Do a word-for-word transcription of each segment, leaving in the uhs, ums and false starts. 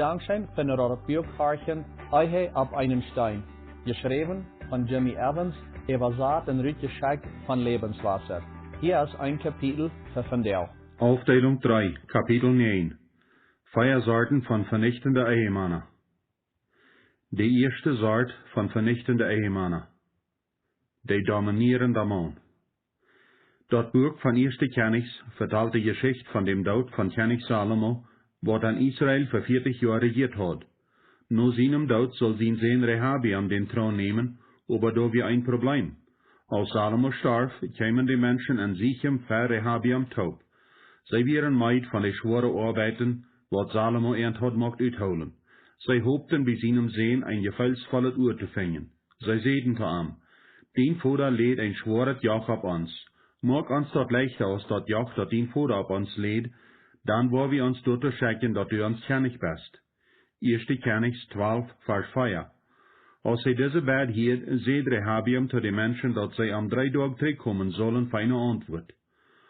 Dankscheen fa daut Buak horchen, Ehe opp eenen Steen, jeschräwen von Jimmy Evans, äwasat un rutjeschekjt von Lebenswasser. Hia es een Kapitel fa vondoag. Aufdeelunk dree, Kapitel näajen. Vea Sorten von venichtende Ehemana. De ieeschte Sort von venichtende Ehemana. De dominierende Maun. Daut Buak von Ieeschte Kjennichs vetalt de Jeschicht von däm Doot von Kjennich Salomo, waut en Israel fa vieetich Joa rejieet haud. No sienem Doot sull sien Sän Rehabeam dän Troon nämen, oba doa wia een Probleem. Aus Salomo storf, kjeemen de Menschen un säden fa Rehabeam toop. See wieren meed von de schwoare Oabeiten, waut Salomo an haud motten uthoolen. See hopten bie sienem Sän een jefeelsvollet Uah to finjen. See säden to am: Dien Voda läd een schwoaret Joch opp ons. Moak ons daut leichta aus daut Joch, daut dien Voda opp ons läd, dan woa wie ons doatoo schekjen, daut du ons Kjennich best. Ieeschte Kjennichs twalf, Varsch vea. Aus hee dise Bäd hieed, säd Rehabeam to de Menschen, daut see aun dree Doag trigjkomen sullen fa eene Auntwuat.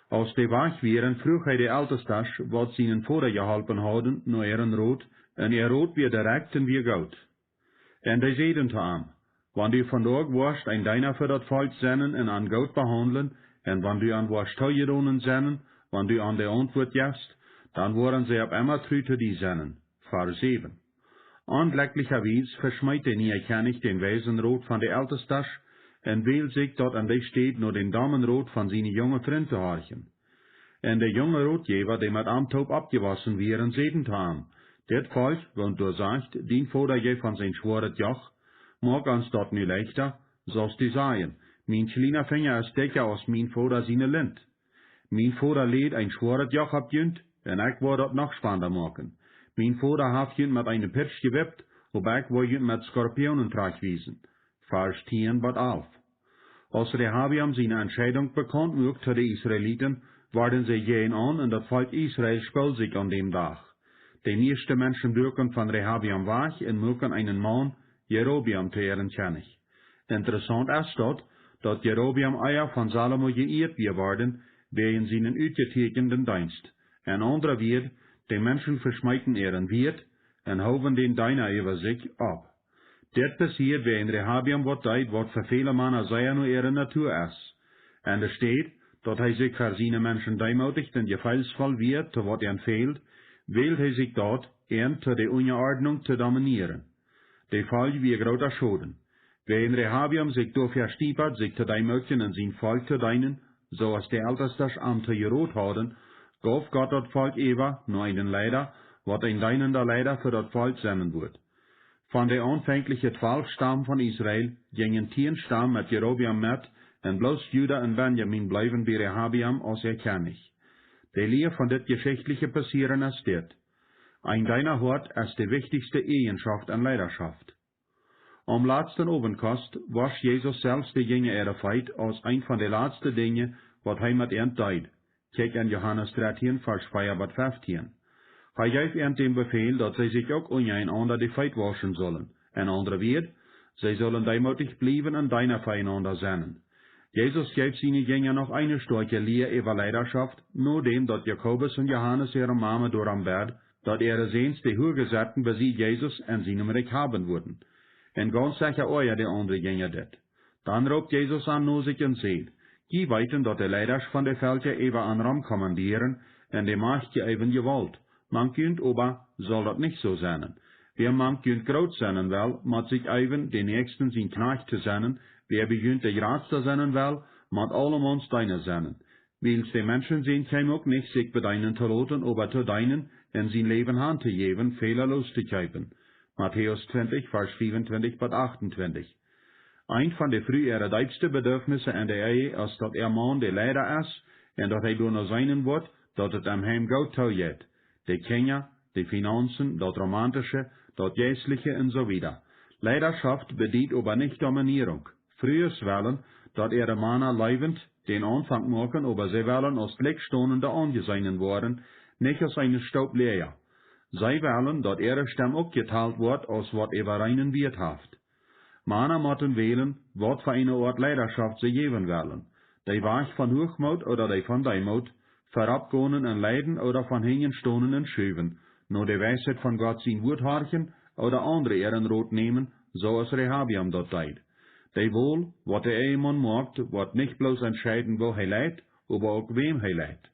Aus dee wajch wieren, fruach hee de Eltestasch, waut sienen Voda jeholpen hauden, no äaren Rot, un äa Rot wia direkt un wia goot. Un dee säden to am: Wan du vondoag woascht een Deena fa daut Volkj sennen un an goot behaundlen, un wan du an woascht toojedonen sennen, wan du an de Auntwuat jefst, dan woaren see opp emma tru to die sennen. Varsch säwen. Onjlekjlichawies veschmeet de niea Kjennich dän weisen Rot von de Eltestasch un wäld sikj daut aun de Städ, no dän domen Rot von siene junge Frind to horchen. Un de junge Rotjäwa, dee met am toop oppjewossen wieren, säden to am: Dit Volkj, waut doa sajcht: Dien Voda jeef ons een schwoaret Joch, moak ons daut nu leichta, sust du sajen: Mien kjliena Finja es dikja aus mien Voda siene Lint. Mien Voda läd een schwoaret Joch opp junt, un ekj woa daut noch schwanda moaken. Mien Voda haft junt met eene Pitsch jewippt, oba ekj woa junt met Skorpionen trajchtwiesen. Varsch tieen bat alf. Aus Rehabeam siene Entscheidunk bekaunt muak to de Israeliten, worden see jäajen aun un daut Volkj Israel spood sikj aun däm Dach. De mieeschte Menschen bruaken von Rehabeam wajch un muaken eenen Maun, Jerobeam, to äaren Kjennich. Interessaunt es daut, daut Jerobeam ea von Salomo jeieet wia worden, wäajen sienen utjetieekjenden Deenst. En aundre Wieed, de Menschen veschmeeten äaren Wieet un hoowen dän Deena äwa sikj opp. Dit passieed, wäajen Rehabeam waut deed, waut fa väle Mana sea no äare Natua es. Enne Städ, daut hee sikj ver siene Menschen deemootijcht un jefeelsvoll wia to waut an fäld, wäld hee sikj daut, an to de Unjaordnunk to dominieren. De Folj wia groota Schoden. Wäajen Rehabeam sikj doafäa stiepad, sikj to deemootjen un sien Volkj to deenen, soo aus de Eltestasch am to jerot hauden, jeef Gott daut Volkj äwa no eenen Leida, waut een deenenda Leida fa daut Volkj sennen wudd. Von de aunfenkjliche twalf Stam von Israel jinjen tieen Stam met Jerobeam met, un bloos Juda un Benjamin bleewen bie Rehabeam aus äa Kjennich. De Lia von dit jeschichtliche Passieren es dit: Een Deena Hoat es de wichtichste Eajenschoft en Leidaschoft. Aum latsten Owentkost wosch Jesus selfst de Jinja äare Feet aus eent von de latste Dinja, waut hee met an deed. Kjikj en Johanes dartieen, Varsch vea bat feftieen. Hee jeef an dän Befäl, daut see sikj uk unjarenaunda de Feet woschen sullen. En aundre Wieed, see sullen deemootich bliewen un Deena fa eenaunda sennen. Jesus jeef siene Jinja noch eene stoakje Lia äwa Leidaschoft, nodäm daut Jakobus un Johanes äare Mame doarom bäd, daut äare Säns de Huagesetten besied Jesus en sienem Rikj haben wudden. Un gaunz secha oajad de aundre Jinja dit. Dan roopt Jesus an no sikj un säd: Jie weeten, daut de Leidasch von de Velkja äwa an rom kommandieren un de Macht jeewen Jewault. Mank junt oba saul daut nich soo sennen. Wäa mank junt groot sennen well, mott sikj eewen, dän Näakjsten sien Kjnajcht to sennen. Wäa bie junt de jratsta sennen well, mott aulemaun sien Deena sennen. Wiels de Menschensän kjeem uk nich, sikj bedeenen to loten, oba to deenen un sien Läwen han to jäwen, väle loos to kjeepen. Matäus twintich, Varsch fiefuntwintich bat achtuntwintich. Eent von de Fru äare deepste Bedürfnisse en de Ehe es, daut äa Maun de Leida es un daut hee doano seenen woat, daut et em Heim goot toojeit. De Kjinja, de Finaunzen, daut Romantische, daut Jeistliche un soo wieda. Leidaschoft bediet oba nich Dominierunk. Frues wellen, daut äare Mana leewent dän Aunfank moaken, oba see wellen aus jlikjstonende aunjeseenen woaren, nich aus eene Stoop läaja. See wellen, daut äare Stemm uk jetalt woat aus waut äwa reinen Wieet haft. Mana motten wälen, waut fa eene Oat Leidaschoft see jäwen wellen. Dee Wajch von Huachmoot ooda dee von Deemoot, verop gonen un leiden ooda von hinjen stonen un schuwen, no de Weisheit von Gott sien Wuat horchen, ooda aundre äaren Rot nämen, soo aus Rehabeam daut deed. De Wol, waut de Ehemaun moakt, woat nich bloos entscheiden, woo hee leit, oba uk wäm hee leit.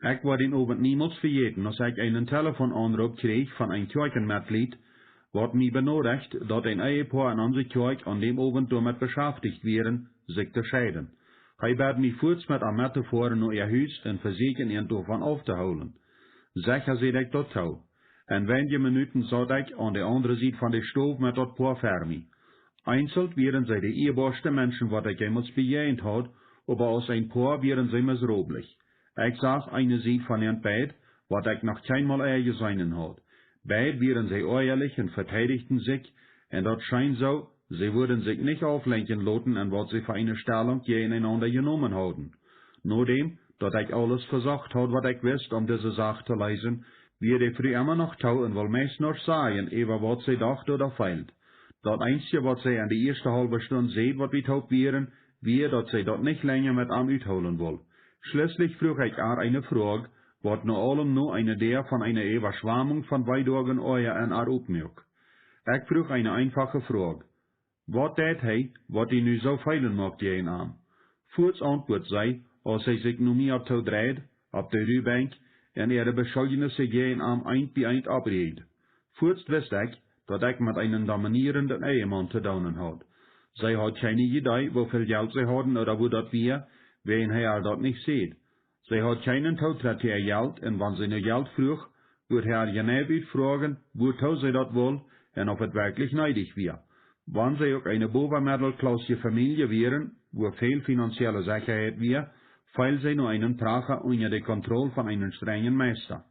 Ekj woa dän Owent niemols vejäten, aus ekj eenen Telefonaunroop kjrieech von een Kjoakjenmetglied, waut mie benoodicht, daut een Ehepoa en onse Kjoakj aun däm Owent doamet beschaftijcht wieren, sikj to scheiden. Hee bäd mie fuaz, met am mettofoaren no äa Hus un vesäkjen, an doavon auftohoolen. Secha, säd ekj, daut too. En weinje Minuten saut ekj aun de aundre Sied von de Stow met daut Poa ver mie. Eenselt wieren see de ieebaste Menschen, waut ekj jemols bejäajent haud, oba aus een Poa wieren see miserabel. Ekj sach eene Sied von an beid, waut ekj noch kjeenmol ea jeseenen haud. Beid wieren see oajalich un veteidichten sikj, un daut scheen soo, see wudden sikj nich auflenkjen loten, un waut see fa eene Stalunk jäajenenaunda jenomen hauden. Nodäm daut ekj aules vesocht haud, waut ekj wist, om dise Sach to leesen, wia de Fru emma noch too un wull meist nuscht sajen äwa waut see docht ooda feeld. Daut eensje, waut see en de ieeschte haulwe Stund säd, waut wie toop wieren, wia, daut see daut nich lenja met am uthoolen wull. Schlieslich fruach ekj ar eene Froag, waut no aulem no eene Däa von eene Äwaschwamunk von Weedoag un Oaja en ar opmuak. Ekj fruach eene eenfache Froag: Waut deit hee, waut die nu soo feelen moakt jäajen am? Fuaz auntwuad see, aus see sikj no mie opp too dreid, opp de Rubenkj, un äare Beschuldjenisse jäajen am eent bie eent opprieejt. Fuaz wist ekj, daut ekj met eenen dominierenden Ehemaun to doonen haud. See haud kjeene Iedee, woo väl Jelt see hauden ooda woo daut wia, wäajen hee ar daut nich säd. See haud kjeenen Tootret to äa Jelt, un wan see no Jelt fruach, wudd hee ar jeneiw utfroagen, wuatoo see daut wull un auf et werkjlich needich wia. Wan see uk eene bowameddelklausje Famielje wieren, wua väl finanzielle Sechaheit wia, feeld see no eenen Pracha unja de Kontroll von eenen strenjen Meista.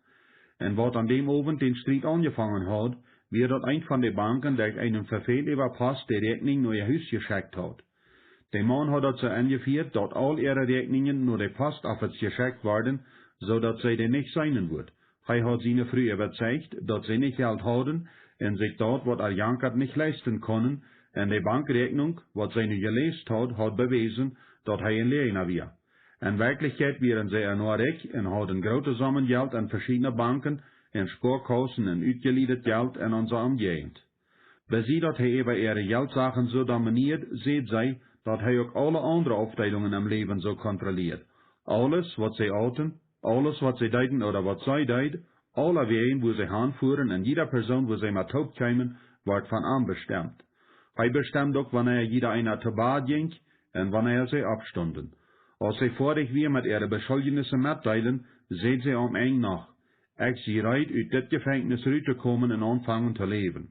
Un waut aun däm Owent dän Striet aunjefongen haud, wia, daut eent von de Banken derch eenen Vefäl äwa Post de Räakjninj no äa Hus jeschekjt haud. De Maun haud daut soo enjefieet, daut aul äare Räakjninjen no de Post Office jeschekjt worden, soo daut see dee nich seenen wudd. Hee haud siene Fru äwazeicht, daut see nich Jelt hauden un sikj daut, waut ar jankat, nich leisten kunnen, un de Bankräakjnunk, waut see nu jeläst haud, haud bewäsen, daut hee een Läajna wia. En Werkjlichkjeit wieren see ea noch rikj un hauden groote Sommen Jelt en veschiedne Banken un Spoakaussen un utjelieedet Jelt en onse Omjäajent. Bie see, daut hee äwa äare Jeltsachen soo dominieed, säd see, daut hee uk aule aundre Aufdeelungen em Läwen soo kontrolieed. Aules, waut see auten, aules, waut see deeden ooda waut see deed, aule Wäaj, wua see hanfuaren, un jieda Persoon, wua see met toop kjeemen, wort von am bestemt. Hee bestemd uk, wanea jieda eena to Bad jinkj un wanea see oppstunden. Aus see foadich wia met äare Beschuldjenisse metdeelen, säd see aum Enj noch: Ekj sie reed, ut dit Jefenkjnis ruttokomen un aunfangen to läwen.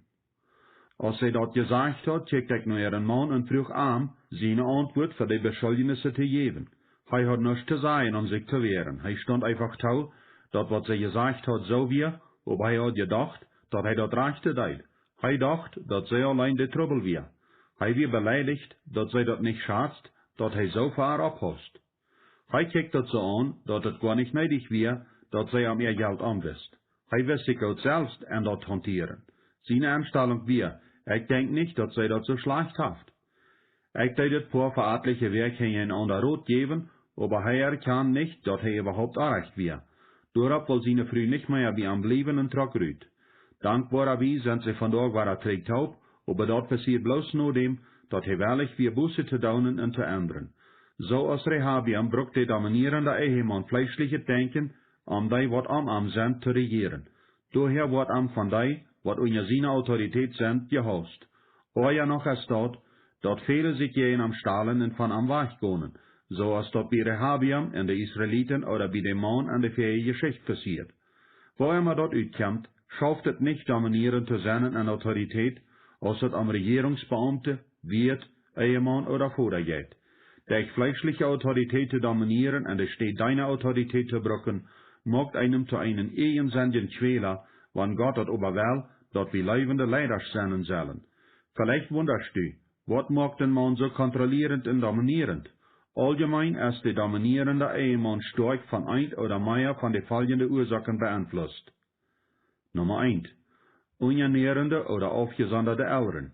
Aus see daut jesajcht haud, kjikjt ekj no äaren Maun un fruach am, siene Auntwuat fa de Beschuldjenisse to jäwen. Hee haud nuscht to sajen, om sikj to wäaren. Hee stunt eefach too, daut waut see jesajcht haud soo wia, oba hee haud jedocht, daut hee daut rajchte deed. Hee docht, daut see auleen de Trubbel wia. Hee wia beleidicht, daut see daut nich schazt, daut hee soo fa ar oppauss. Hee kjikjt daut soo aun, daut et goa nich needich wia, daut see om äa Jelt omwist. Hee wist sikj goot selfst en daut hauntieren. Siene Enstalunk wia: Ekj denkj nich, daut see daut soo schlajcht haft. Ekj deed daut Poa fa atelje Wäakj hinjarenaunda Rot jäwen, oba hee erkjand nich, daut hee äwahaupt orrajcht wia. Doaropp wull siene Fru nich mea bie am bliewen un trock rut. Dankboarawies sent see vondoag wada trigj toop, oba daut passieed bloos nodäm, daut hee wellich wia, Buße to doonen un to endren. Soo aus Rehabeam brukt de dominierende Ehemaun fleeschlichet Denkjen, om dee, waut om am sent, to rejieren. Doahäa woat am von dee, waut unja siene Autoritäet sent, jehaust. Oaja noch es daut, daut väle sikj jäajen am stalen un von am wajch gonen, soo aus daut bie Rehabeam un de Israeliten ooda bie däm Maun en de väaje Jeschicht passieed. Woo emma daut utkjemt, schauft et nich, dominierend to sennen en Autoritäet, aus et om Rejierungsbeaumte, Wieet, Ehemaun ooda Voda jeit. Derch fleeschliche Autoritäet to dominieren un de Städ deene Autoritäet to brucken, moakt eenem to eenen ieejensennjen Kjwäla, wan Gott daut oba well, daut wie leewende Leidasch sennen sellen. Veleicht wundasch du, waut moakt dän Maun soo kontrolierend un dominierend? Auljemeen es de dominierende Ehemaun stoakj von eent ooda mea von de foljende Uasoaken beeinflusst. Numma eent. Unjanährende ooda aufjesonderde Elren.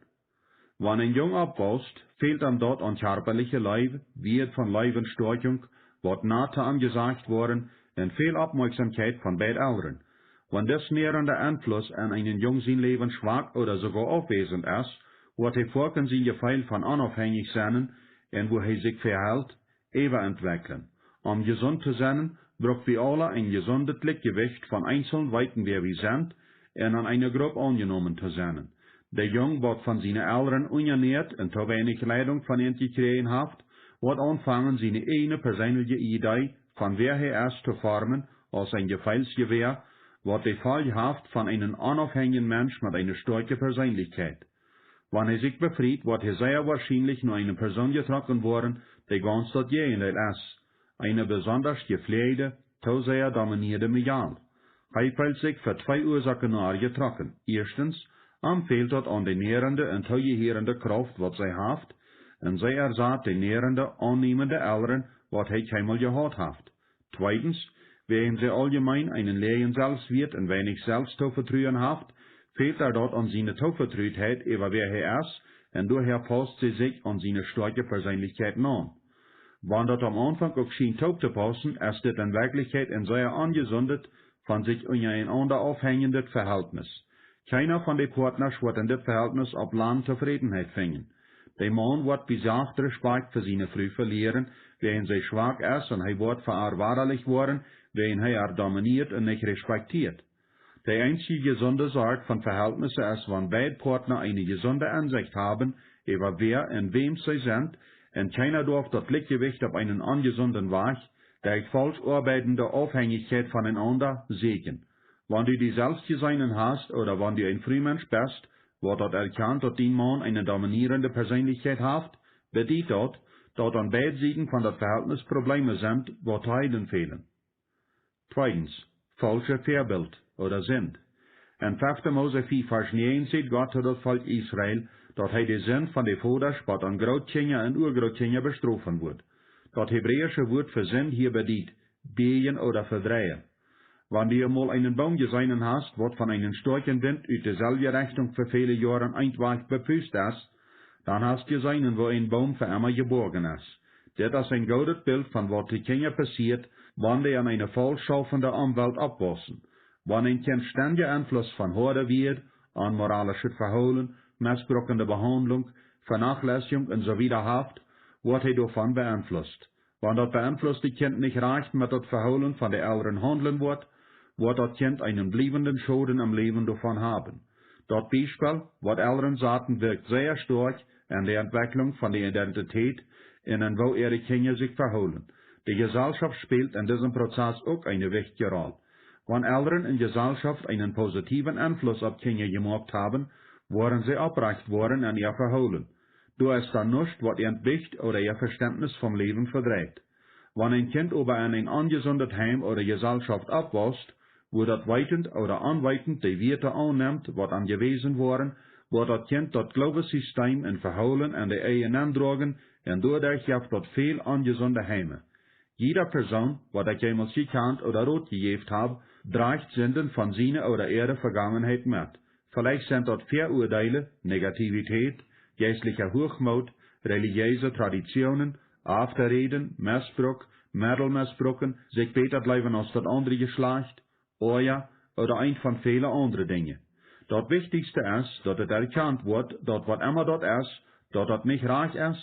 Wan een Jung oppwausst, fält am daut aun kjarpaliche Leew, Wieed von Leew un Stoakjunk, waut nat to am jesajcht woaren, un väl Oppmoakjsomkjeit von beid Elren. Wan dis nährende Enfluss en eenen Jung sien Läwen schwak ooda soogoa aufwäsent es, woat hee foaken sien Jefeel von onaufhänjich sennen un woo hee sikj vehelt, äwaentwekjlen. Om jesunt to sennen, bruck wie aula een jesundet Jlikjjewicht von eenseln weeten, wäa wie sent, un en eene Grupp aunjenomen to sennen. De Jung, waut von siene Elren unjanäat un too weinich Leidunk von an jekjräajen haft, woat aunfangen, siene ieejne perseenelje Idee von wäa hee es to formen aus een Jefeelsjewäa, waut de Folj haft von eenen onaufhänjen Mensch met eene stoakje Perseenlichkjeit. Wan hee sikj befriet, woat hee sea woarschienlich no eene Persoon jetrocken woaren, dee gaunz daut Jäajendeel es, eene besondasch jefläajde, too sea dominieede Mejal. Hee feelt sikj fa twee Uasoaken no ar jetrocken. Ieeschtens, am fält daut aun de nährende un toojehierende Krauft, waut see haft, un see ersat de nährende, aunniemende Elren, waut hee kjeenmol jehaut haft. Tweedens, wäajen see auljemeen eenen läajen Selfstwieet un weinich Selfsttovetruen haft, fält ar daut aun siene Toovetsauheit äwa wäa hee es, un doahäa paust see sikj aun siene stoakje Perseenlichkjeit aun. Wan daut aum Aunfank uk schient toop to paussen, es dit en Werkjlichkjeit een sea onjesundet, von sikj unjarenaunda aufhenjendet Veheltnis. Kjeena von de Poatnasch woat en dit Veheltnis opp lang Tofrädenheit finjen. De Maun woat bie sacht Respakjt fa siene Fru velieren, wäajen see schwak es, un hee woat fa ar wadalich woaren, wäajen hee ar dominieet un nich respektieet. De eensje jesunde Sort von Veheltnisse es, wan beid Poatna eene jesunde Ensecht haben äwa wäa un wäms see sent, un kjeena doaf daut Jlikjjewicht opp eenen onjesunden Wajch, derch faulsch oabeidende Aufhenjichkjeit von eenaunda, sieekjen. Wan du die selfst jeseenen hast ooda wan du een Frumensch best, waut daut erkjant, daut dien Maun eene dominieende Perseenlichkjeit haft, bediet daut, daut aun beid Sieden von daut Veheltnis Probleeme sent, waut to heelen fälen. Tweedens, faulsche Väabilt ooda Sind. En fefte Mose fief Varsch näajen sajcht Gott to daut Volkj Israel, daut hee de Sind von de Vodasch bat aun Grootkjinja un Uagrootkjinja bestrofen wudd. Daut hebräische Wuat fa Sind hia bediet bieejen ooda vedreien. Wan du mol eenen Boom jeseenen hast, waut von eenen stoakjen Wint ut deselwje Rechtunk fa väle Joaren eentwajch bepust es, dan hast jeseenen, woo een Boom fa emma jeboagen es. Dit es een goodet Bilt von waut de Kjinja passieet, wan dee en eene faulsch schaufende Omwelt oppwaussen. Wan een Kjint stendja Enfluss von hoade Wieed, onmoralischet Vehoolen, mestbruckende Behaundlunk, Venachlesijunk un soo wieda haft, woat hee doavon beeinflusst. Wan daut beeinflusste Kjint nich rajcht met daut Vehoolen von de Elren haundlen woat, woat daut Kjint eenen bliewenden Schoden em Läwen doavon haben. Daut Biespel, waut Elren saten, wirkjt sea stoakj aun de Entwekjlunk von de Identität un aun woo äare Kjinja sikj vehoolen. De Jeselschoft spält en disem Prozess uk eene wichtje Roll. Wan Elren un Jeselschoft eenen positieven Enfluss opp Kjinja jemoakt haben, woaren see opprajcht woaren en äa Vehoolen. Doa es dan nuscht, waut äant Wicht ooda äa Vestentnis vom Läwen vedreit. Wan een Kjint oba en een onjesundet Heim ooda Jeselschoft oppwausst, wua daut weetend ooda onweetend de Wieed aunnemt, waut am jewäsen woaren, woat daut Kjint daut Gloowessystem un Vehoolen aun de Ehe nendroagen, un doaderch jeft daut väl onjesunde Heime. Jieda Persoon, waut ekj jemols jekjant ooda Rot jejäft hab, drajcht Sinden von siene ooda äare Vegangenheit met. Veleicht sent daut Väauadeele, Negativität, jeistlicha Huachmoot, relijeese Traditionen, Aufräden, Mestbruck, Meddel mestbrucken, sikj bäta jleewen aus daut aundre Jeschlajcht, Oaja ooda eent von väle aundre Dinja. Daut wichtichste es, daut et erkjant woat, daut waut emma daut es, daut daut nich rajcht es,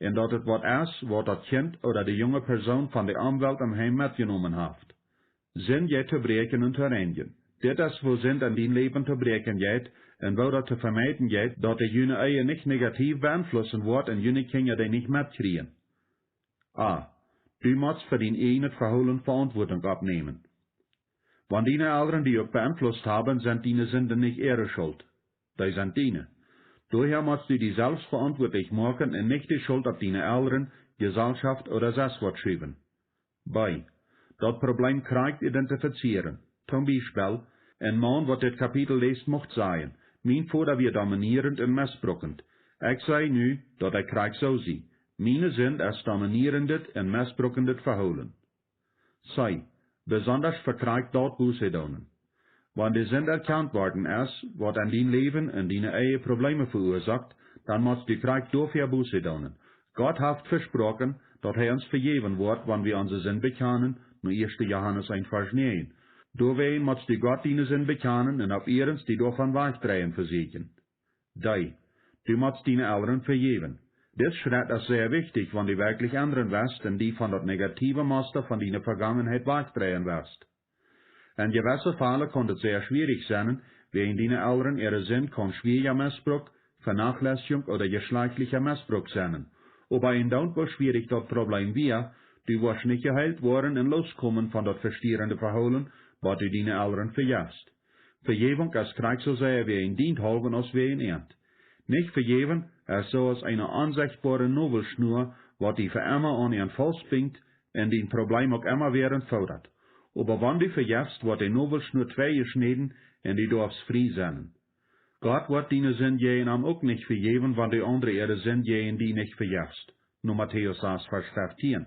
un daut et waut es, waut daut Kjint ooda de junge Persoon von de Omwelt em Heim metjenomen haft. Sind jeit to bräakjen un to reinjen. Dit es, woo Sind en dien Läwen to bräakjen jeit un woo daut to vemeiden jeit, daut dee june Ehe nich negativ beeinflussen woat un june Kjinja dee nich metkjrieen. A. Du motst fa dien ieejnet Vehoolen Veauntwuatunk oppnämen. Wan diene Elren die uk beeinflusst haben, sent diene Sinden nich äare Schult. Dee sent diene. Doahäa motst du die selfst veauntwuatlich moaken un nich de Schult opp diene Elren, Jeselschoft ooda sest waut schuwen. B. Daut Probleem krakjt identifizieren. Toom Biespel, een Maun, waut dit Kapitel läst, mucht sajen: Mien Voda wia dominierend un mestbruckend. Ekj saj nu, daut ekj krakjt soo sie. Miene Sind es dominierendet un mestbruckendet Vehoolen. C. Besondasch fa krakjt daut Buße doonen. Wan de Sind erkjant worden es, waut en dien Läwen un diene Ehe Probleeme veuasoakt, dan motst du krakjt doafäa Buße doonen. Gott haft vesproaken, daut hee ons vejäwen woat, wan wie onse Sind bekjanen, no ieeschte Johanes eent Varsch näajen. Doawäajen motst du Gott diene Sind bekjanen un opp iernst die doavon wajchdreien vesieekjen. Dree. Du motst diene Elren vejäwen. Dit Schrett es sea wichtich, wan du werkjlich endren west un die von daut negative Musta von diene Vegangenheit wajchdreien west. En jewesse Fäle kaun daut sea schwierich sennen, wäajen diene Elren äare Sind kaun schwieriga Missbruk, Vernachlässigung ooda jeschlajchtlicha Missbruk sennen. Oba endoont woo schwierich daut Probleem wia, du woascht nich jeheelt woaren un loskomen von daut vestierende Vehoolen, waut du diene Elren vejefst. Vejäwunk es krakjt soo sea wäajen dienthaulwen aus wäajen äant. Nich vejäwen es soo aus eene onsechtboare Nowelschnua, waut die fa emma aun äant faustbinjt un dien Probleem uk emma wada foodat. Oba wan du vejefst, woat de Nowelschnua twei jeschnäden un du doafst frie sennen. Gott woat diene Sind jäajen am uk nich vejäwen, wan du aundre äare Sind jäajen die nich vejefst. No Matäus sas, Varsch feftieen.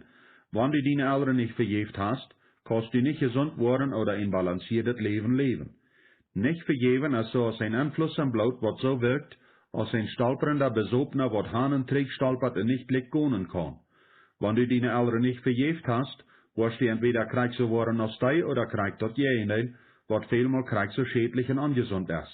Wan du diene Elren nich vejäft hast, kaust du nich jesunt woaren ooda een balancieadet Läwen läwen. Nich vejäwen es soo aus een Enfluss em Bloot, waut soo wirkjt aus een stolprenda Besopna, waut han un trigj stolpat un nich jlikj gonen kaun. Wan du diene Elren nich vejäft hast, woascht du entwäda krakjt soo woaren aus dee ooda krakjt daut Jäajendeel, waut välmol krakjt soo schädlich un onjesunt es.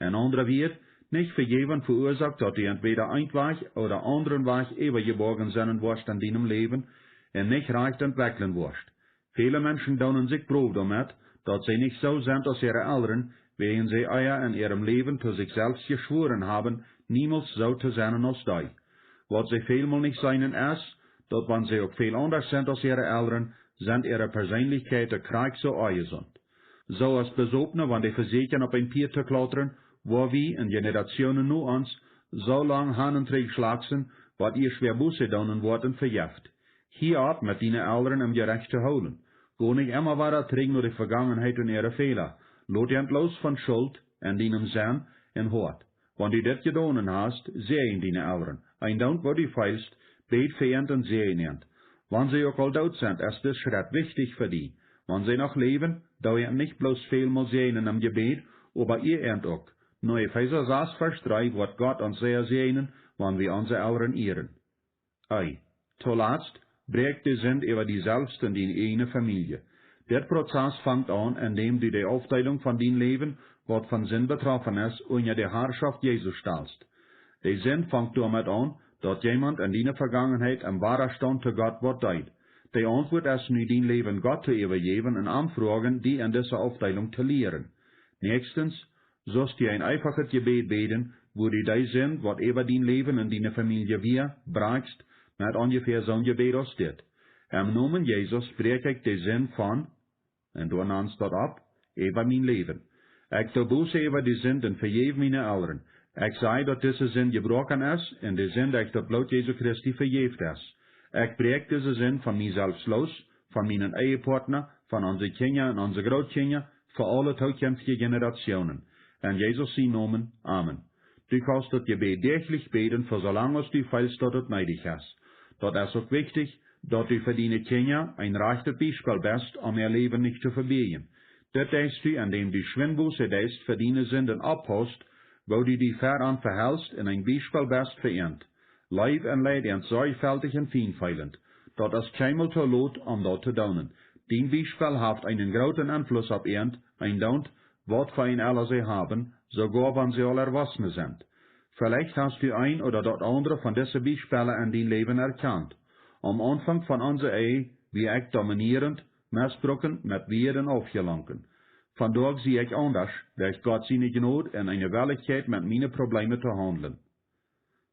En aundre Wieed, nich vejäwen veuasoakt, daut du entwäda een Wajch ooda aundren Wajch äwajeboagen sennen woascht en dienem Läwen un nich rajcht entwekjlen woascht. Väle Menschen doonen sikj brow doamet, daut see nich soo sent aus äare Elren, wäajen see ea en äarem Läwen to sikj selfst jeschwoaren haben, niemols soo to sennen aus dee. Waut see välmol nich seenen es, daut wan see uk väl aundasch sent aus äare Elren, sent äare Perseenlichkjeiten krakjt soo onjesunt. Soo aus Besopne, wan dee vesieekjen opp een Pieet to klautren, woa wie en Generationen no ons soo lang han un trigj schlaksen, waut ea schwoa Buße doonen woat un vejeft. Hia opp met diene Elren em Jerecht to hoolen. Go nich emma wada trigj no de Vegangenheit un äare Fäla. Lot äant loos von Schult en dienem Senn un Hoat. Wan du dit jedonen hast, säajen diene Elren. Endoont woo du feelst, bäd fa äant un säajen äant. Wan see uk aul doot sent, es dis Schrett wichtich fa die. Wan see noch läwen, doo äant nich bloos välmol säajnen em Jebäd, oba ea äant uk. No Efeesa sas, Varsch dree woat Gott ons sea säajnen, wan wie onse Elren ieren. Ei, tolatst, bräakj de Sind äwa die selfst un diene ieejne Famielje. Dit Prozess fangt aun, endäm du de Aufdeelunk von dien Läwen, waut von Sind betroffen es, unja de Harschoft Jesus stalst. De Sind fangt doamet aun, daut jemaunt en diene Vegangenheit em Wadastaunt to Gott waut deed. De Auntwuat es nu, dien Läwen Gott to äwajäwen un am froagen, die en dise Aufdeelunk to lieren. Näakjstens, sust du een eefachet Jebäd bäden, wua du dee Sind, waut äwa dien Läwen un diene Famielje wia, brakjst, met onjefäa soon Jebäd aus dit: Em Nomen Jesus bräakj ekj de Sind von, un du nanst daut opp, äwa mien Läwen. Ekj doo Buße äwa de Sind un vejeff miene Elren. Ekj saj, daut dise Sind jebroaken es, un de Sind derch daut Bloot Jesu Christi vejäft es. Ekj bräakj dise Sind von mie selfst loos, von mienen Ehepartner, von onse Kjinja un onse Grootkjinja, fa aule tookjemftje Generationen. En Jesus sien Nomen, Amen. Du kaust daut Jebäd däachlich bäden, fa soo lang aus du feelst, daut et needich es. Daut es uk wichtich, daut du fa diene Kjinja een rajchtet Biespel best, om äa Läwen nich to vebieejen. Dit deist du, endäm du schwind Buße deist, fa diene Sinden opphoost, woo du die fa an vehelst un een Biespel best fa äant. Leew un leid äant sorjfeltich un fienfeelent. Daut es kjeenmol to lot, om daut to doonen. Dien Biespel haft eenen grooten Enfluss opp äant, endoont waut fa een Ella see haben, soogoa wan see aul erwossne sent. Veleicht hast du een ooda daut aundre von dise Biespelen en dien Läwen erkjant. Aum Aunfank von onse Ehe wia ekj dominierent, mestbruken, met Wieed aufjelunken. Vondoag sie ekj aundasch, derch Gott siene Jnod un eene Wellichkjeit, met miene Probleemen to haundlen.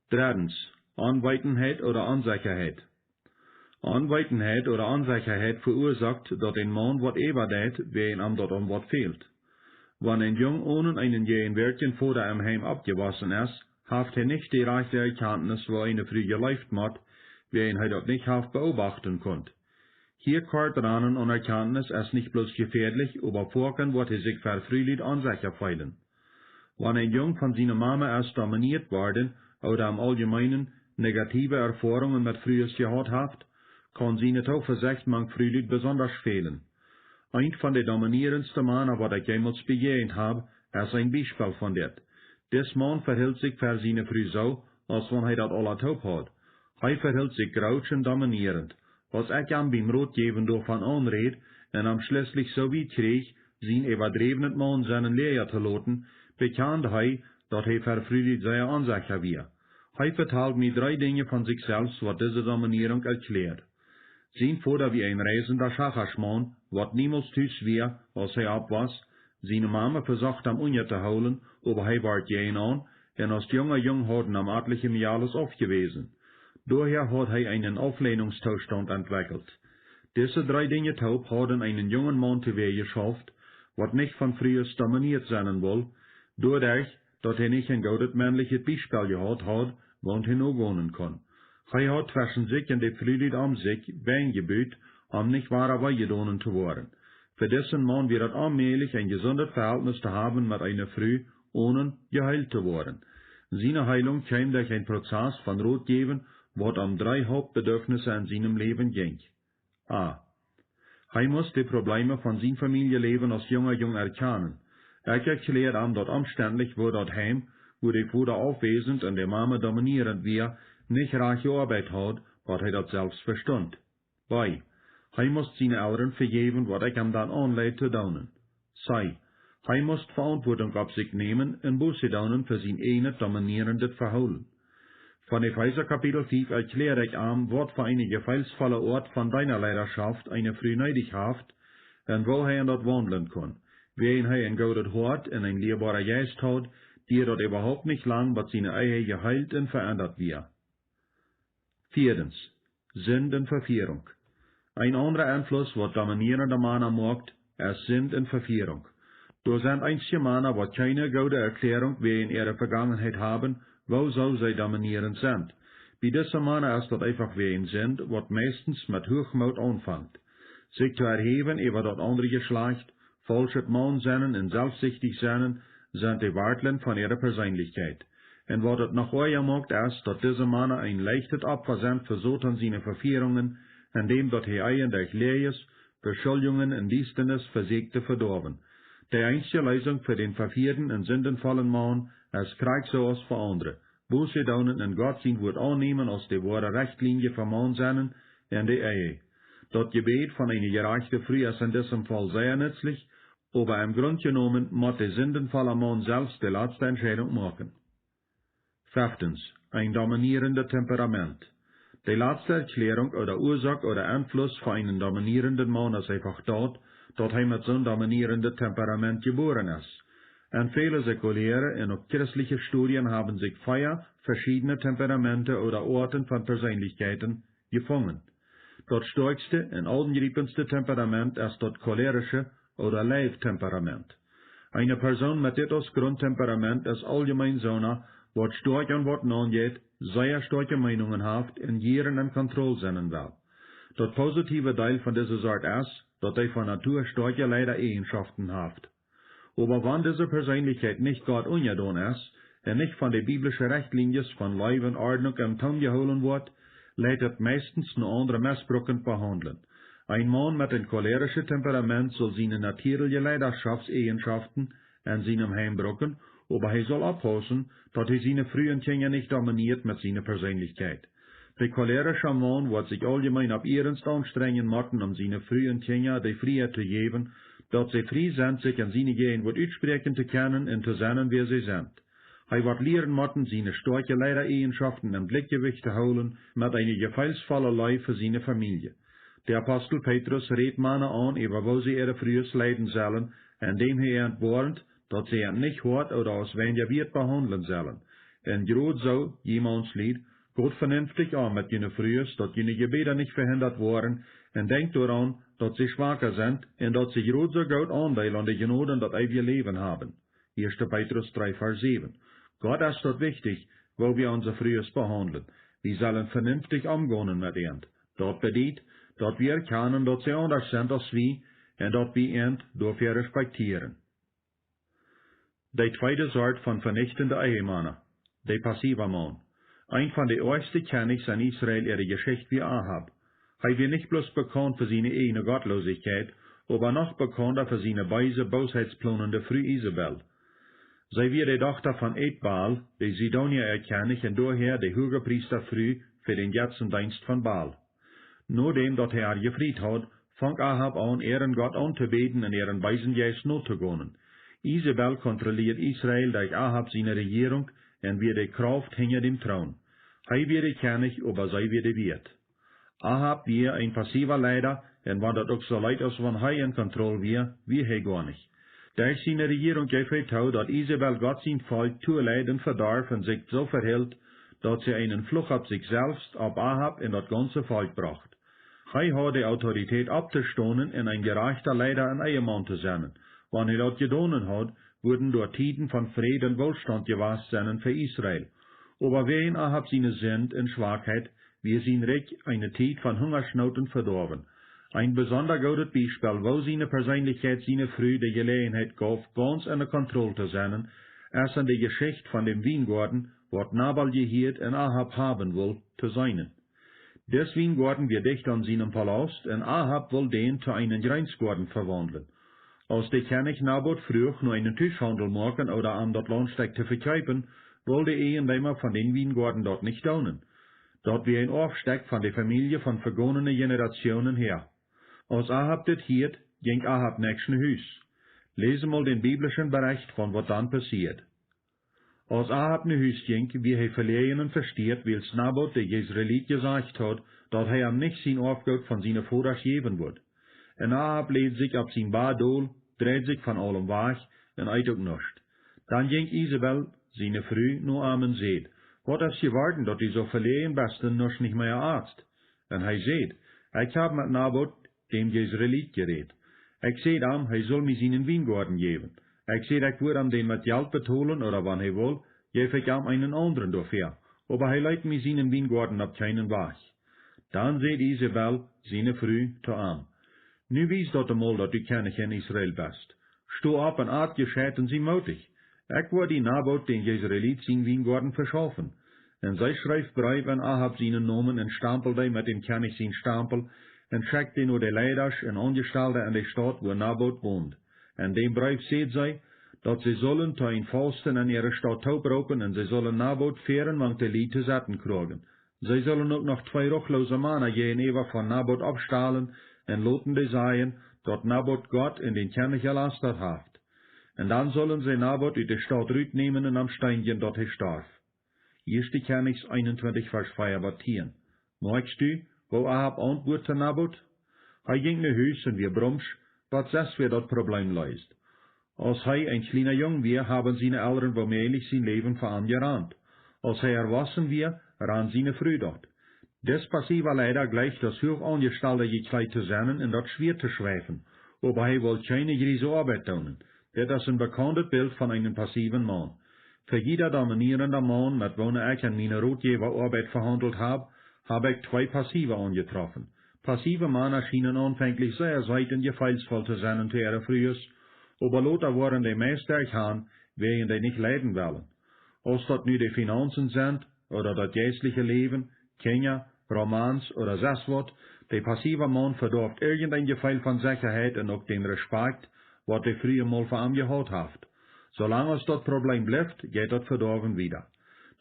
Dreddens, Onweetenheit ooda Onsechaheit. Onweetenheit ooda Onsechaheit veuasoakt, daut een Maun waut äwadeit, wäajen am daut aun waut fält. Wan een Jung onen eenen jäajenwäatjen Voda em Heim oppjewossen es, haft hee nich de rajchte Erkjantnis, woo eene Fru jeleeft mott, wäajen hee daut nich haft beobachten kunt. Hia kort ranen aun Erkjantnis es nich bloos jefäadlich, oba foaken woat hee sikj ver Frulied onsecha feelen. Wan een Jung von siene Mama es dominieet worden ooda em auljemeenen negative Erfoarungen met Frues jehaut haft, kaun siene Toovesecht mank Frulied besondasch fälen. Eent von de dominierendste Mana, waut ekj jemols bejäajent hab, es een Biespel von dit. Dis Maun vehilt sikj ver siene Fru soo, aus wan hee daut aula toop haud. Hee vehilt sikj grootsch un dominierent. Aus ekj am biem Rot jäwen doavon aunräd un am schlieslich soo wiet kjrieech, sien äwadräwnet Maun sennen Läa to loten, bekjand hee, daut hee ver Fru Lydia sea onsecha wia. Hee vetald mie dree Dinja von sikj selfst, waut dise Dominierunk erkjläad. Sien Voda wia een reisenda Schachmaun, waut niemols tus wia, aus hee oppwoss. Siene Mame vesocht am unjatohoolen, oba hee wort jäajenaun, un aus junga Jung hauden am atliche Mejales aufjewäsen. Doahäa haud hee eenen Aufleenungstoostaunt entwekjelt. Dise dree Dinja toop hauden eenen jungen Maun too Wäaj jeschauft, waut nich von Frues dominieet sennen wull, doaderch, daut hee nich een goodet mennlichet Biespel jehaut haud, waut hee nogonen kunn. Hee haud tweschen sikj un de Fru Lydia om sikj Wajch jebut, om nich wada wee jedonen to woaren. Fa disen Maun wia daut onmäajlich, een jesundet Vehältnis to haben met eene Fru, onen jeheelt to woaren. Siene Heelunk kjeem derch een Prozess von Rotjäwen, waut om dree Hauptbedürfnisse en sienem Läwen jinkj. A. Hee must de Probleme von sien Famieljeläwen aus junga Jung erkjanen. Ekj erkjläad am daut omstendlich, woo daut Heim, wua de Voda aufwäsend un de Mame dominierend wia, nich rajcht jeoabeit haud, waut hee daut selfst vestunt. B. Hee must siene Elren vejäwen, waut ekj am dan aunleid to doonen. C. Hee must Veauntwuatunk opp sikj nämen un Buße doonen fa sien ieejnet dominierendet Vehoolen. Von Efeesa Kapitel fief erkjläa ekj am, waut fa eene jefeelsvolle Oat von Deena Leidaschoft eene Fru needich haft un woo hee en daut waundlen kunn. Wäajen hee een goodet Hoat un een lieeboaren Jeist haud, dieed daut äwahaupt nich lang, bat siene Ehe jeheelt un veendat wia. Vieedens, Sind un Vefierunk. Een aundra Enfluss, waut dominierende Mana moakt, es Sind un Vefierunk. Doa sent eenje Mana, waut kjeene goode Erkjläarunk wäajen äare Vegangenheit haben, wuarom see dominierend sent. Bie dise Mana es daut eefach wäajen Sind, waut meistens met Huachmoot aunfangt. Sikj to erhäwen äwa daut aundre Jeschlajcht, faulschet Maun sennen un selfstsichtich sennen, sent de Wartlen von äare Perseenlichkjeit. Un waut et noch oaja moakt, es, daut dise Mana een leichtet Opfa sent fa Soton siene Vefierungen, endäm daut hee an derch Läajes, Beschuldjungen un Diestanis vesieekjt to vedoawen. De eensje Leesunk fa dän vefierden un sindenvollen Maun es krakjt soo aus fa aundre: Buße doonen un Gott sien Wuat aunnämen aus de woare Rechtlienje fa Maun sennen un de Ehe. Daut Jebäd von eene jerajchte Fru es en disem Faul sea nutzlich, oba em Grunt jenomen mott de sindenvolle Maun selfst de latste Entscheidunk moaken. Feftens, een dominierendet Temperament. De latste Erkjläarunk ooda Uasoak ooda Enfluss von eenen dominierenden Maun es eefach daut, daut hee met soon dominierendet Temperament jebuaren es. En väle sekuläre un uk christelje Studien haben sikj vea veschiedne Temperamente ooda Oaten von Perseenlichkjeiten jefungen. Daut stoakjste un aunjriependste Temperament es daut cholerische ooda Leew-Temperament. Eene Persoon met dit aus Grunttemperament es auljemeen soona, waut stoakj aun waut naunjeit, sea stoakje Meenungen haft un jieren en Kontroll sennen well. Daut positiewe Deel von dise Sort es, daut dee von Natua stoakje Leida-Eajenschoften haft. Oba wan dise Perseenlichkjeit nich Gott unjadon es un nich von de biblische Rechtlienjes von Leew un Ordnunk em Toom jehoolen woat, leit et meistens no aundre mesbruckent behaundlen. Een Maun met een cholerischet Temperament saul siene natierelje Leidaschoftseajenschoften en sienem Heim brucken, oba hee saul oppaussen, daut hee siene Fru un Kjinja nich dominieet met siene Perseenlichkjeit. De cholerische Maun woat sikj auljemeen opp Iernst aunstrenjen motten, om siene Fru un Kjinja de Frieheit to jäwen, daut see frie sent, sikj en siene Jäajenwoat utspräakjen to kjennen un to sennen, wäa see sent. Hee woat lieren motten, siene stoakje Leida-Eajenschoften em Jlikjjewicht to hoolen met eene jefeelsvolle Leew fa siene Famielje. De Apostel Petrus rät Mana aun, äwa woo see äare Frues leiden sellen, endäm hee an woarnt, daut see an nich hoat ooda aus weinja wieet behaundlen sellen. Un jrod soo, jie Maunslied, got venenftich om met june Frues, daut june Jebäda nich vehindat woaren, un denkjt doaraun, daut see schwaka sent, un daut see jrod soo goot Aundeel aun de Jnod un daut eewje Läwen haben. Ieeschte Petrus dree, Varsch säwen. Gott es daut wichtich, woo wie onse Frues behaundlen. Wie sellen venenftich omgonen met an. Daut bediet, daut wie erkjanen, daut see aundasch sent aus wie, un daut wie an doafäa respektieren. De tweede Sort von venichtende Ehemana, de passiva Maun. Een von de oajchste Kjennichs en Israel äare Jeschicht wia Ahab. Hee wia nich bloos bekaunt fa siene eajne Gottlosichkjeit, oba noch bekaunda fa siene beese, boosheitsplanende Fru Isebel. See wia de Dochta von Etbaal, de Sidonia äa Kjennich, un doahäa de Huagepriestafru fa dän Jetzendeenst von Baal. Nodäm daut hee ar jefriet haud, funk Ahab aun, äaren Gott auntobäden un äaren beesen Jeist notogonen. Isebel kontrolieed Israel derch Ahab siene Rejierunk un wia de Krauft hinja däm Troon. Hee wia de Kjennich, oba see wia de Wieet. Ahab wia een passiewa Leida, un wan daut uk soo leet aus wan hee en Kontroll wia, wia hee goanich. Derch siene Rejierunk jeef hee too, daut Isebel Gott sien Volkj tooleid un vedorf un sikj soo vehilt, daut see eenen Fluch opp sikj selfst, opp Ahab un daut gaunze Volkj brocht. Hee haud de Autoritäit opptostonen un een jerajchta Leida un Ehemaun to sennen. Wan hee daut jedonen haud, wudden doa Tieden von Fräd un Woolstaunt jewast sennen fa Israel. Oba wäajen Ahab siene Sind un Schwakheit wia sien Rikj eene Tiet von Hungasnoot un Vedoawen. Een besonda goodet Biespel, woo siene Perseenlichkjeit siene Fru de Jeläajenheit gauf, gaunz enne Kontroll to sennen, es en de Jeschicht von däm Wiengoaden, waut Nabal jehieet un Ahab haben wull, to seenen. Dis Wiengoaden wia dicht aun sienem Palaust, un Ahab wull dän to eenen Jreensgoaden vewaundlen. Aus de Kjennich Nabot fruach no eenen Tuschhaundel moaken ooda am daut Launtstekj to vekjeepen, wull de Eejendeema von dän Wiengoaden daut nich doonen. Daut wia een Oafstekj von de Famielje von vegonene Jenerationen häa. Aus Ahab dit hieed, jinkj Ahab näakjst no Hus. Läs emol dän biblischen Berecht von waut dan passieed. Aus Ahab no Hus jinkj, wia hee veläajen un vestieet, wiels Nabot de Jesreelit jesajcht haud, daut hee am nich sien Oafgoot von siene Vodasch jäwen wudd. Un Ahab läd sikj opp sien Bad dol, dreid sikj von aulem wajch un eet uk nuscht. Dan jinkj Isebel, siene Fru, no am un säd: "Waut es jeworden, daut du soo veläajen best un nuscht nich mea atst?" Un hee säd: "Ekj hab met Nabot, däm Jesreelit, jerät. Ekj säd am, hee sull mie sienen Wiengoaden jäwen. Ekj säd, ekj wudd am dän met Jelt betolen, ooda wan hee wull, jeef ekj am eenen aundren doafäa. Oba hee leet mie sienen Wiengoaden opp kjeenen Wajch." Dan säd Isebel, siene Fru, to am: "Nu wies daut emol, daut du Kjennich en Israel best. Sto opp un at jescheit un sie mootich. Ekj woa die Nabot, dän Jesreelit, sien Wiengoaden veschaufen." Un see schreef Breew en Ahab sienen Nomen un stampeld dee met däm Kjennich sien Stampel un schekjt dee no de Leidasch un Aunjestalde en de Staut, wua Nabot wond. En däm Breew säd see, daut see sullen to een Fausten en äare Staut tooproopen un see sullen Nabot väaren, mank de Lied to setten kjrieen. See sullen uk noch twee ruchloose Mana jäajenäwa von Nabot oppstalen un loten dee sajen, daut Nabot Gott un dän Kjennich jelastat haft. Un dan sullen see Nabot ut de Staut rutnämen un am steenjen, daut hee storf. Ieeschte Kjennichs eenuntwintich, Varsch vea bat tieen. Moakjst du, woo Ahab auntwuat to Nabot? Hee jinkj no Hus un wia brumsch, bat sest wia daut Probleem leest. Aus hee een kjliena Jung wia, haben siene Elren woomäajlich sien Läwen fa am jerant. Aus hee erwossen wia, rand siene Fru daut. Dis passiewa Leida jleicht daut huach Aunjestalde jekjleet to sennen un daut Schwieet to schweifen, oba hee wull kjeene jriese Oabeit doonen. Dit es een bekaundet Bilt von eenen passiewen Maun. Fa jieda dominierenda Maun, met woone ekj en miene Rotjäwaoabeit vehaundelt hab, hab ekj twee passiewe aunjetroffen. Passiewe Mana schienen aunfänglich sea seet un jefeelsvoll to sennen to äare Frues, oba lota woaren dee meist derchhan, wäajen dee nich leiden wellen. Aus daut nu de Finaunzen sent, ooda daut jeistliche Läwen, Kjinja, Romans ooda sest waut, de passiewa Maun vedoaft irjent een Jefeel von Sechaheit un uk dän Respakjt, waut de Fru emol fa am jehaut haft. Soo lang aus daut Probleem blift, jeit daut Vedoawen wieda.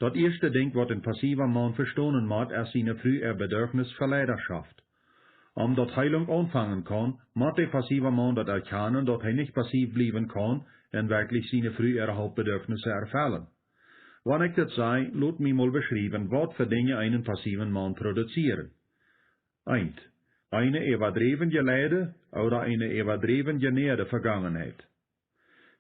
Daut ieeschte Dinkj, waut een passiewa Maun vestonen mott, es siene Fru äa Bedürfnis fa Leidaschoft. Om daut Heelunk aunfangen kaun, mott de passiewa Maun daut erkjanen, daut hee nich passiv bliewen kaun un werkjlich siene Fru äare Hauptbedürfnisse erfellen. Wan ekj dit saj, lot mie mol beschriewen, waut fa Dinja eenen passiewen Maun produzieren. Eent: Eene äwadräwen jeleide ooda eene äwadräwen jenäade Vegangenheit.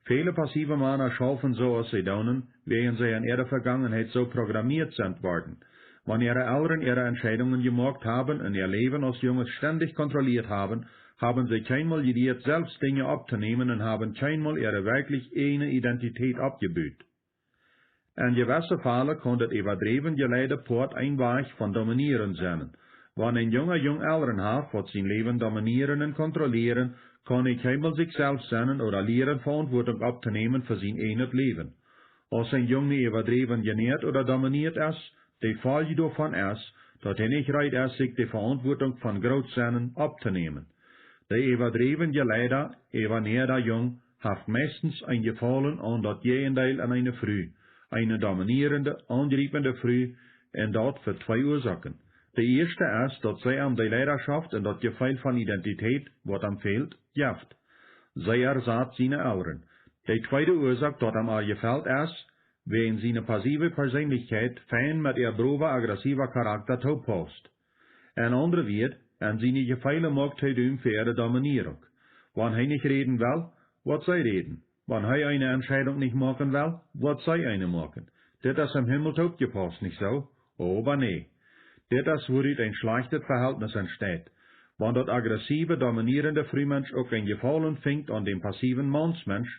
Väle passiewe Mana schaufen soo aus see doonen, wäajen see en äare Vegangenheit soo programmieet sent worden. Wan äare Elren äare Entscheidungen jemoakt haben un äa Läwen aus Junges stendich kontrolieet haben, haben see kjeenmol jelieet, selfst Dinja opptonämen un haben kjeenmol äare werkjlich eejne Identität oppjebut. En jewesse Fäle kaun daut äwadräwen jeleide Poat een Wajch von dominieren sennen. Wan een Junga junge Elren haft, waut sien Läwen dominieren un kontrollieren, kaun hee kjeenmol sikj selfst sennen ooda lieren, Veauntwuatunk opptonämen fa sien eejnet Läwen. Aus een Jung nu äwadräwen jenäat ooda dominieet es, de Folj doavon es, daut hee nich reed es, sikj de Veauntwuatunk von groot sennen opptonämen. De äwadräwen jeleida, äwanäada Jung haft meistens een Jefaulen aun daut Jäajendeel aun eene Fru, eene dominierende, aunjriepende Fru, un daut fa twee Uasoaken. De ieeschte es, daut see am de Leidaschoft un daut Jefeel von Identität, waut am fält, jeft. See ersat siene Elren. De tweede Uasoak, daut am ea jefelt, es, wäajen siene passive Perseenlichkjeit fein met äa browa, agressiva Charakta toopaust. En aundre Wieed, en siene Jefeele moakt hee Rum fa äare Dominierunk. Wan hee nich räden well, woat see räden. Wan hee eene Entscheidunk nich moaken well, woat see eene moaken. Dit es em Himmel toopjepaust, nich soo? Oba nä. Dit es, wua ut een schlajchtet Vehältnis entsteit. Wan daut agressive, dominierende Frumensch uk een Jefaulen finjt aun däm passiven Maunsmensch,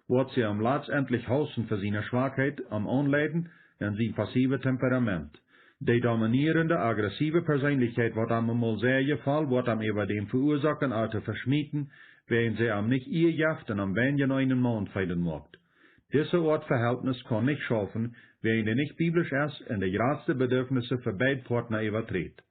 woat see am latstendlich hausen fa siene Schwakheit, am Aunleiden un sien passivet Temperament. De dominierende, agressive Perseenlichkjeit, waut am emol sea jefelt, woat am äwadäm veuasoaken, ea to veschmieten, wäajen see am nich Ea jeft un am weinjen eenen Maun feelen moakt. Dise Oat Vehältnis kaun nich schaufen, wäajen dee nich biblisch es un de jratste Bedürfnisse fa beid Poatna äwaträdt.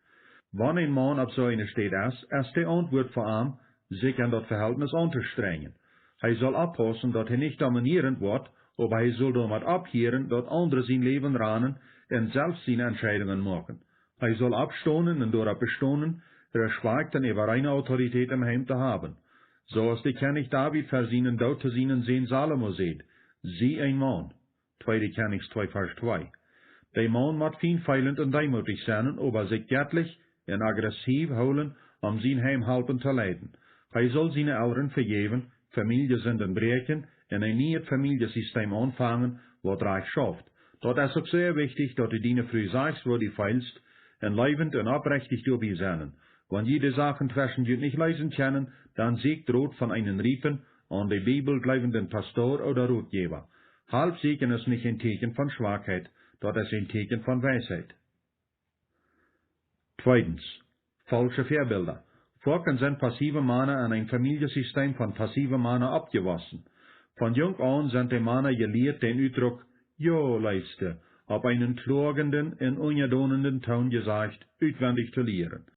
Wan een Maun opp soo eene Städ es, es de Auntwuat fa am, sikj en daut Vehältnis auntostrengjen. Hee saul oppaussen, daut hee nich dominierend woat, oba hee saul doamet opphieren, daut aundre sien Läwen ranen un selfst siene Entscheidungen moaken. Hee saul oppstonen un doaropp bestonen, Respakjt un äwa eene Autoritäit em Heim to haben. Soo aus de Kjennich David ver sienen Doot to sienen Sän Salomo säd: Sie een Maun. Tweede Kjennichs twee, Varsch twee. De Maun mott fienfeelent un deemootich sennen, oba sikj jettlich un agressiv hoolen, om sien Heim halpen to leiden. Hee saul siene Elren vejäwen, Famieljesünden bräakjen un een niet Famieljesystem aunfangen, waut rajcht schauft. Daut es uk sea wichtich, daut du diene Fru sajchst, woo du feelst, un leewent un oprechtich doabie sennen. Wan jie de Sachen tweschen junt nich leesen kjennen, dan sieekjt Rot von eenen riepen, aun de Bibel jleewenden Pastor ooda Rotjäwa. Help sieekjen es nich een Tieekjen von Schwakheit, daut es een Tieekjen von Weisheit. Tweedens, faulsche Väabilda. Foaken sent passive Mana en een Famieljesystem von passive Mana oppjewossen. Von junk aun sent de Mana jelieet, dän Utdruck „Jo, Leefste“ opp eenen kloagenden un unjadonenden Toon jesajcht, utwendich to lieren.